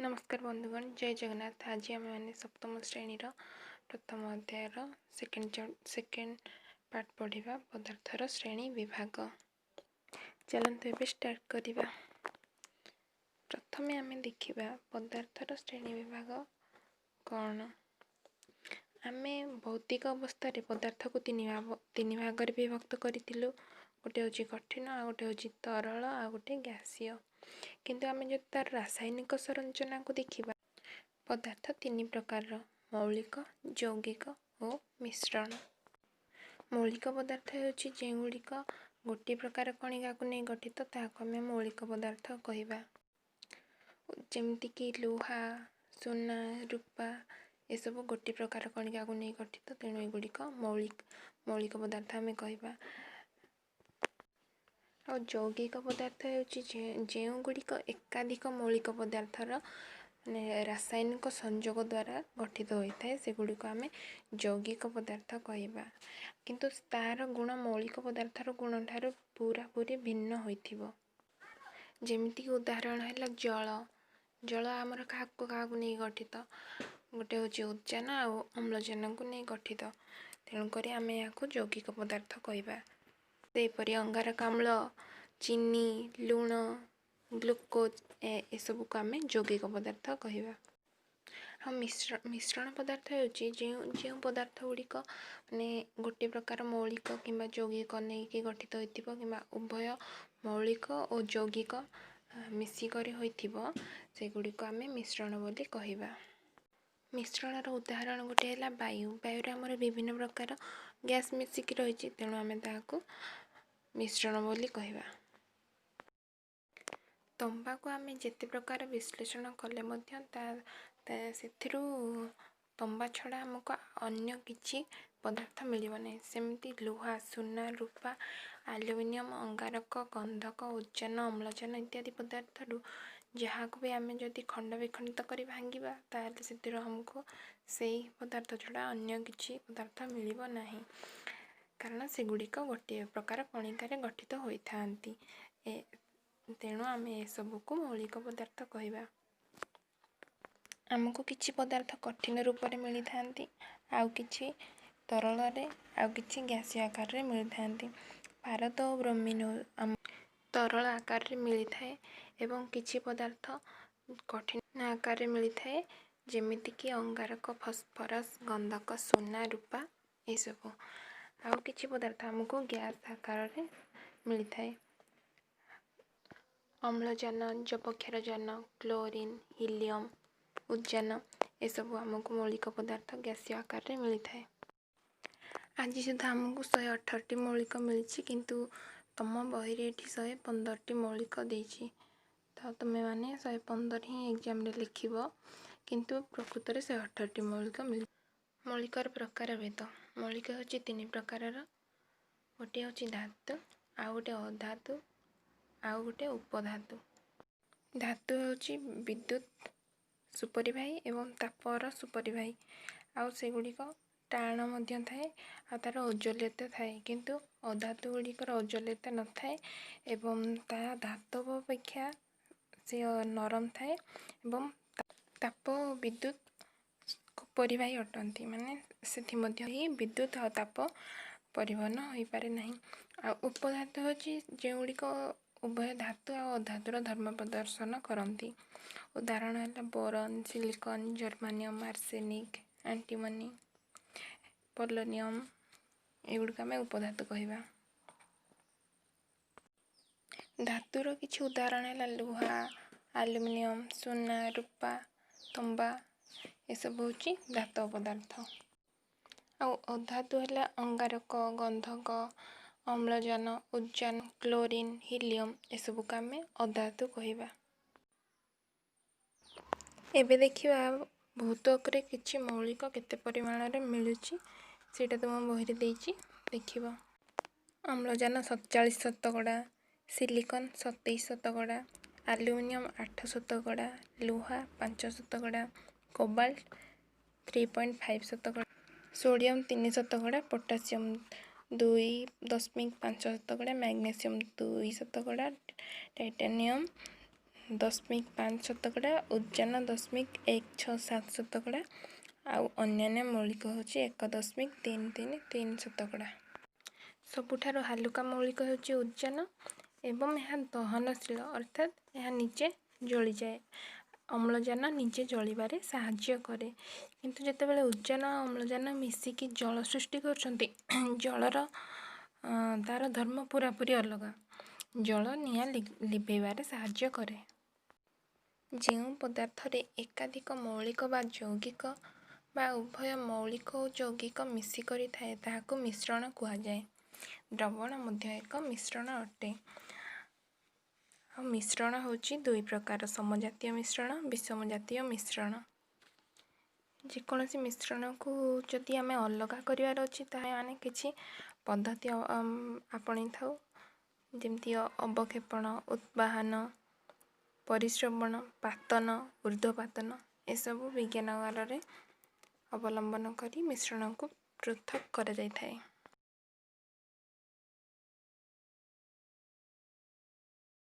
ନମସ୍କାର ବନ୍ଧୁଗଣ, ଜୟ ଜଗନ୍ନାଥ। ଆଜି ଆମେମାନେ ସପ୍ତମ ଶ୍ରେଣୀର ପ୍ରଥମ ଅଧ୍ୟାୟର ସେକେଣ୍ଡ ପାର୍ଟ ପଢ଼ିବା, ପଦାର୍ଥର ଶ୍ରେଣୀ ବିଭାଗ। ଚାଲନ୍ତୁ ଏବେ ଷ୍ଟାର୍ଟ କରିବା। ପ୍ରଥମେ ଆମେ ଦେଖିବା ପଦାର୍ଥର ଶ୍ରେଣୀ ବିଭାଗ କ'ଣ। ଆମେ ଭୌତିକ ଅବସ୍ଥାରେ ପଦାର୍ଥକୁ ତିନି ଭାଗରେ ବିଭକ୍ତ କରିଥିଲୁ। ଗୋଟେ ହେଉଛି କଠିନ, ଆଉ ଗୋଟେ ହେଉଛି ତରଳ, ଆଉ ଗୋଟେ ଗ୍ୟାସୀୟ। କିନ୍ତୁ ଆମେ ଯଦି ତା'ର ରାସାୟନିକ ସଂରଚନାକୁ ଦେଖିବା, ପଦାର୍ଥ ତିନି ପ୍ରକାରର: ମୌଳିକ, ଯୌଗିକ ଓ ମିଶ୍ରଣ। ମୌଳିକ ପଦାର୍ଥ ହେଉଛି ଯେଉଁଗୁଡ଼ିକ ଗୋଟିଏ ପ୍ରକାର କଣିକାକୁ ନେଇ ଗଠିତ, ତାହାକୁ ଆମେ ମୌଳିକ ପଦାର୍ଥ କହିବା। ଯେମିତିକି ଲୁହା, ସୁନା, ରୂପା, ଏସବୁ ଗୋଟିଏ ପ୍ରକାର କଣିକାକୁ ନେଇ ଗଠିତ, ତେଣୁ ଏଗୁଡ଼ିକ ମୌଳିକ ପଦାର୍ଥ ଆମେ କହିବା। ଆଉ ଯୌଗିକ ପଦାର୍ଥ ହେଉଛି ଯେଉଁଗୁଡ଼ିକ ଏକାଧିକ ମୌଳିକ ପଦାର୍ଥର ମାନେ ରାସାୟନିକ ସଂଯୋଗ ଦ୍ୱାରା ଗଠିତ ହୋଇଥାଏ, ସେଗୁଡ଼ିକୁ ଆମେ ଯୌଗିକ ପଦାର୍ଥ କହିବା। କିନ୍ତୁ ତା'ର ଗୁଣ ମୌଳିକ ପଦାର୍ଥର ଗୁଣଠାରୁ ପୁରାପୁରି ଭିନ୍ନ ହୋଇଥିବ। ଯେମିତିକି ଉଦାହରଣ ହେଲା ଜଳ। ଜଳ ଆମର କାହାକୁ କାହାକୁ ନେଇ ଗଠିତ? ଗୋଟେ ହେଉଛି ଉଦଜାନ ଆଉ ଅମ୍ଳଜାନକୁ ନେଇ ଗଠିତ। ତେଣୁକରି ଆମେ ଏହାକୁ ଯୌଗିକ ପଦାର୍ଥ କହିବା। ସେହିପରି ଅଙ୍ଗାରକାମ୍ଳ, ଚିନି, ଲୁଣ, ଗ୍ଲୁକୋଜ୍, ଏସବୁକୁ ଆମେ ଯୌଗିକ ପଦାର୍ଥ କହିବା। ଆଉ ମିଶ୍ରଣ ପଦାର୍ଥ ହେଉଛି ଯେଉଁ ଯେଉଁ ପଦାର୍ଥ ଗୁଡ଼ିକ ମାନେ ଗୋଟିଏ ପ୍ରକାର ମୌଳିକ କିମ୍ବା ଯୌଗିକ ନେଇକି ଗଠିତ ହୋଇଥିବ, କିମ୍ବା ଉଭୟ ମୌଳିକ ଓ ଯୌଗିକ ମିଶିକରି ହୋଇଥିବ, ସେଗୁଡ଼ିକୁ ଆମେ ମିଶ୍ରଣ ବୋଲି କହିବା। ମିଶ୍ରଣର ଉଦାହରଣ ଗୋଟେ ହେଲା ବାୟୁ। ବାୟୁରେ ଆମର ବିଭିନ୍ନ ପ୍ରକାର ଗ୍ୟାସ୍ ମିଶିକି ରହିଛି, ତେଣୁ ଆମେ ତାହାକୁ ମିଶ୍ରଣ ବୋଲି କହିବା। ତମ୍ବାକୁ ଆମେ ଯେତେ ପ୍ରକାର ବିଶ୍ଳେଷଣ କଲେ ମଧ୍ୟ ତା ସେଥିରୁ ତମ୍ବା ଛଡ଼ା ଆମକୁ ଅନ୍ୟ କିଛି ପଦାର୍ଥ ମିଳିବ ନାହିଁ। ସେମିତି ଲୁହା, ସୁନା, ରୂପା, ଆଲୁମିନିୟମ, ଅଙ୍ଗାରକ, ଗନ୍ଧକ, ଉଦଜାନ, ଅମ୍ଳଜାନ ଇତ୍ୟାଦି ପଦାର୍ଥରୁ ଯାହାକୁ ବି ଆମେ ଯଦି ଖଣ୍ଡ ବିଖଣ୍ଡିତ କରି ଭାଙ୍ଗିବା, ତାହେଲେ ସେଥିରୁ ଆମକୁ ସେଇ ପଦାର୍ଥ ଛଡ଼ା ଅନ୍ୟ କିଛି ପଦାର୍ଥ ମିଳିବ ନାହିଁ, କାରଣ ସେଗୁଡ଼ିକ ଗୋଟିଏ ପ୍ରକାର କଣିକାରେ ଗଠିତ ହୋଇଥାନ୍ତି। ତେଣୁ ଆମେ ଏସବୁକୁ ମୌଳିକ ପଦାର୍ଥ କହିବା। ଆମକୁ କିଛି ପଦାର୍ଥ କଠିନ ରୂପରେ ମିଳିଥାନ୍ତି, ଆଉ କିଛି ତରଳରେ, ଆଉ କିଛି ଗ୍ୟାସୀୟ ଆକାରରେ ମିଳିଥାନ୍ତି। ପାରଦ ଓ ବ୍ରୋମିନ ଆମ ତରଳ ଆକାରରେ ମିଳିଥାଏ ଏବଂ କିଛି ପଦାର୍ଥ କଠିନ ଆକାରରେ ମିଳିଥାଏ, ଯେମିତିକି ଅଙ୍ଗାରକ, ଫସ୍ଫରସ୍, ଗନ୍ଧକ, ସୁନା, ରୂପା ଏସବୁ। ଆଉ କିଛି ପଦାର୍ଥ ଆମକୁ ଗ୍ୟାସ୍ ଆକାରରେ ମିଳିଥାଏ। ଅମ୍ଳଜାନ, ଯବକ୍ଷାରଜାନ, କ୍ଲୋରିନ୍, ହିଲିୟମ୍, ଉଦଜାନ, ଏସବୁ ଆମକୁ ମୌଳିକ ପଦାର୍ଥ ଗ୍ୟାସୀୟ ଆକାରରେ ମିଳିଥାଏ। ଆଜି ସୁଦ୍ଧା ଆମକୁ 118ଟି ମୌଳିକ ମିଳିଛି, କିନ୍ତୁ ତୁମ ବହିରେ ଏଠି 115ଟି ମୌଳିକ ଦେଇଛି। ତ ତୁମେମାନେ 115 ହିଁ ଏକ୍ଜାମ୍ରେ ଲେଖିବ, କିନ୍ତୁ ପ୍ରକୃତରେ 118ଟି ମୌଳିକ ମିଳି। ମୌଳିକର ପ୍ରକାରଭେଦ। ମୌଳିକ ହେଉଛି ତିନି ପ୍ରକାରର। ଗୋଟିଏ ହେଉଛି ଧାତୁ, ଆଉ ଗୋଟେ ଅଧାତୁ, ଆଉ ଗୋଟେ ଉପଧାତୁ। ଧାତୁ ହେଉଛି ବିଦ୍ୟୁତ ସୁପରିବାହୀ ଏବଂ ତାପର ସୁପରିବାହୀ, ଆଉ ସେଗୁଡ଼ିକ ଟାଣ ମଧ୍ୟ ଥାଏ ଆଉ ତା'ର ଔଜ୍ଜ୍ୱଲ୍ୟତା ଥାଏ। କିନ୍ତୁ ଅଧାତୁ ଗୁଡ଼ିକର ଔଜ୍ଜ୍ୱଲ୍ୟତା ନଥାଏ ଏବଂ ତାହା ଧାତବ ଅପେକ୍ଷା ସେ ନରମ ଥାଏ ଏବଂ ତାପ ଓ ବିଦ୍ୟୁତ ପରିବାହୀ ଅଟନ୍ତି, ମାନେ ସେଥି ମଧ୍ୟ ହିଁ ବିଦ୍ୟୁତ ଆଉ ତାପ ପରିବହନ ହୋଇପାରେ ନାହିଁ। ଆଉ ଉପଧାତୁ ହେଉଛି ଯେଉଁଗୁଡ଼ିକ ଉଭୟ ଧାତୁ ଆଉ ଅଧାତୁର ଧର୍ମ ପ୍ରଦର୍ଶନ କରନ୍ତି। ଉଦାହରଣ ହେଲା boron, silicon, germanium, arsenic, antimony, polonium, ଏଗୁଡ଼ିକ ଆମେ ଉପଧାତୁ କହିବା। ଧାତୁର କିଛି ଉଦାହରଣ ହେଲା ଲୁହା, ଆଲୁମିନିୟମ, ସୁନା, ରୂପା, ତମ୍ବା, ଏସବୁ ହେଉଛି ଧାତବ ପଦାର୍ଥ। ଆଉ ଅଧାତୁ ହେଲା ଅଙ୍ଗାରକ, ଗନ୍ଧକ, ଅମ୍ଳଜାନ, ଉଦଜାନ, କ୍ଲୋରିନ୍, ହିଲିୟମ୍, ଏସବୁକୁ ଆମେ ଅଧାତୁ କହିବା। ଏବେ ଦେଖିବା ଭୂତ୍ୱକରେ କିଛି ମୌଳିକ କେତେ ପରିମାଣରେ ମିଳୁଛି। ସେଇଟା ତୁମ ବହିରେ ଦେଇଛି, ଦେଖିବ। ଅମ୍ଳଜାନ 47 ଶତକଡ଼ା, ସିଲିକନ୍ 27 ଶତକଡ଼ା, ଆଲୁମିନିୟମ 8 ଶତକଡ଼ା, ଲୁହା 5 ଶତକଡ଼ା, କୋବାଲ୍ଟ 3.5 ଶତକଡ଼ା, ସୋଡ଼ିୟମ୍ 3 ଶତକଡ଼ା, ପୋଟାସିୟମ୍ 2.5 ଶତକଡ଼ା, ମ୍ୟାଗ୍ନେସିୟମ୍ 2 ଶତକଡ଼ା, ଟାଇଟାନିୟମ୍ ଦଶମିକ 5 ଶତକଡ଼ା, ଉଦଜାନ 0.167 ଶତକଡ଼ା ଆଉ ଅନ୍ୟାନ୍ୟ ମୌଳିକ ହେଉଛି 1.333 ଶତକଡ଼ା। ସବୁଠାରୁ ହାଲୁକା ମୌଳିକ ହେଉଛି ଉଦଜାନ ଏବଂ ଏହା ଦହନଶୀଳ, ଅର୍ଥାତ୍ ଏହା ନିଜେ ଜଳିଯାଏ। ଅମ୍ଳଜାନ ନିଜେ ଜଳିବାରେ ସାହାଯ୍ୟ କରେ। କିନ୍ତୁ ଯେତେବେଳେ ଉଦଜାନ ଆଉ ଅମ୍ଳଜାନ ମିଶିକି ଜଳ ସୃଷ୍ଟି କରୁଛନ୍ତି, ଜଳର ତା'ର ଧର୍ମ ପୁରାପୁରି ଅଲଗା। ଜଳ ନିଆଁ ଲିଭେଇବାରେ ସାହାଯ୍ୟ କରେ। ଯେଉଁ ପଦାର୍ଥରେ ଏକାଧିକ ମୌଳିକ ବା ଯୌଗିକ ବା ଉଭୟ ମୌଳିକ ଓ ଯୌଗିକ ମିଶିକରି ଥାଏ, ତାହାକୁ ମିଶ୍ରଣ କୁହାଯାଏ। ଦ୍ରବଣ ମଧ୍ୟ ଏକ ମିଶ୍ରଣ ଅଟେ। ଆଉ ମିଶ୍ରଣ ହେଉଛି ଦୁଇ ପ୍ରକାର, ସମଜାତୀୟ ମିଶ୍ରଣ, ବିଷମ ଜାତୀୟ ମିଶ୍ରଣ। ଯେକୌଣସି ମିଶ୍ରଣକୁ ଯଦି ଆମେ ଅଲଗା କରିବାର ଅଛି, ତାହେଲେ ଆମେ କିଛି ପଦ୍ଧତି ଆପଣେଇଥାଉ, ଯେମିତି ଅବକ୍ଷେପଣ, ଉଦ୍ବାହନ, ପରିସ୍ରବଣ, ପାତନ, ଉର୍ଦ୍ଧ୍ୱପାତନ। ଏସବୁ ବିଜ୍ଞାନାଗାରରେ ଅବଲମ୍ବନ କରି ମିଶ୍ରଣକୁ ପୃଥକ୍ କରାଯାଇଥାଏ।